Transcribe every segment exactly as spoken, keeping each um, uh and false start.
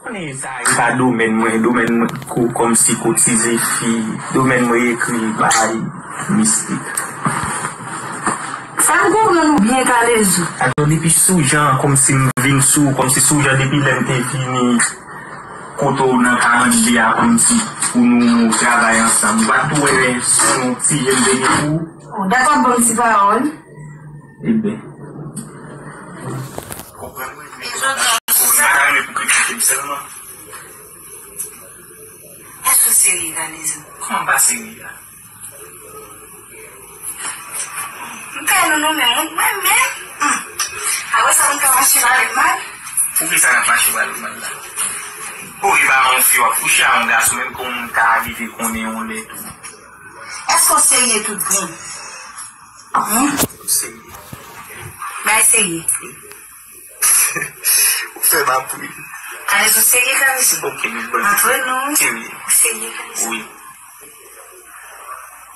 Konnen sa e pa domèn mwen, domèn mwen ko-, kòmsi kotize fi, domèn mwen ekri bay mistik. Sa m konprann ou byen, Kalezo. Atò, depi sou jan, kòmsi m vin sou, kòmsi sou jan depi lè m te vini kote w nan karannde a, kòmsi pou nou travay ansanm. Ou pa t wè se yon ti je m te gen pou ou? Oh, dakò, ban m ti pawòl. Ebyen. Konprann mwen, men konprann mwen, pa renmen pou kritike m sèlman. Èske w serye, Kalezo? Kòman m pa serye a? M fè nou nou menm, mwen menm. Hmm. Apre sa, nou ka mache pale mal. Poukisa n ap mache pale mal la? Ou e pa yon fi w ap kouche a yon gason, menm ke yon moun ka rive konnen yon lè tou. Èske w serye tout bon? Hmm? M serye. Bay serye. Ou fè m ap ri. Kalezo serye, Kalezo. Ok, men bon. Antre nou. Serye. Ou serye, Kalezo? Wi.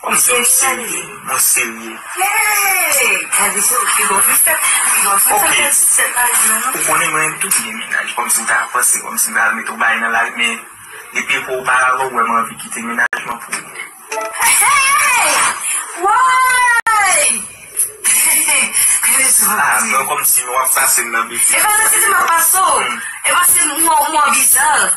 Kòmsi m serye, mwen serye. Hey! Kalezo, ki bon fi sa, ki bon fi sa, ok. Kalezo, se pa di non. Ou konnen mwen tout gen mennaj, kòmsi m ta panse, kòmsi m ta al mete yon bagay nan lari, men depi epòk oparavan, ou wè m anvi kite mennaj mwen pou ou. Hey! Woy! Kalezo, ah, non, kòmsi nou ap pase m nan betiz. E pa sa, se di m ap pase w. Hmm. E pa se mwen, mwen bizarre.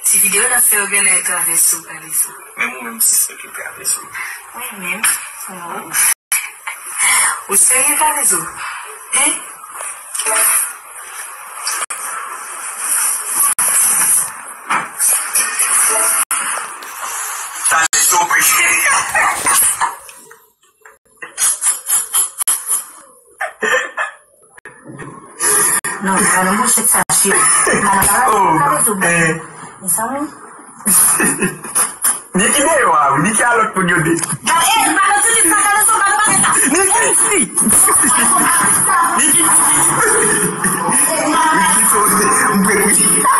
Ti videyo n ap fè yo genlè travèse w, Kalezo. Menm ou menm, sispèk yo travèse w. Mwen menm? Oh. Ou serye, Kalezo? Hein? Sa se sou pri. Non, pa nan manchèt sa, cheri. Pa nan, pa nan, oh, pa nan, eh. Mezanmi. Niki deyò a, wi. Niki a lòt moun yo de. Gade, eh, pa nan ti sa, gade sa, pa nan sa. Niki, Niki. Niki, Niki, m prepare.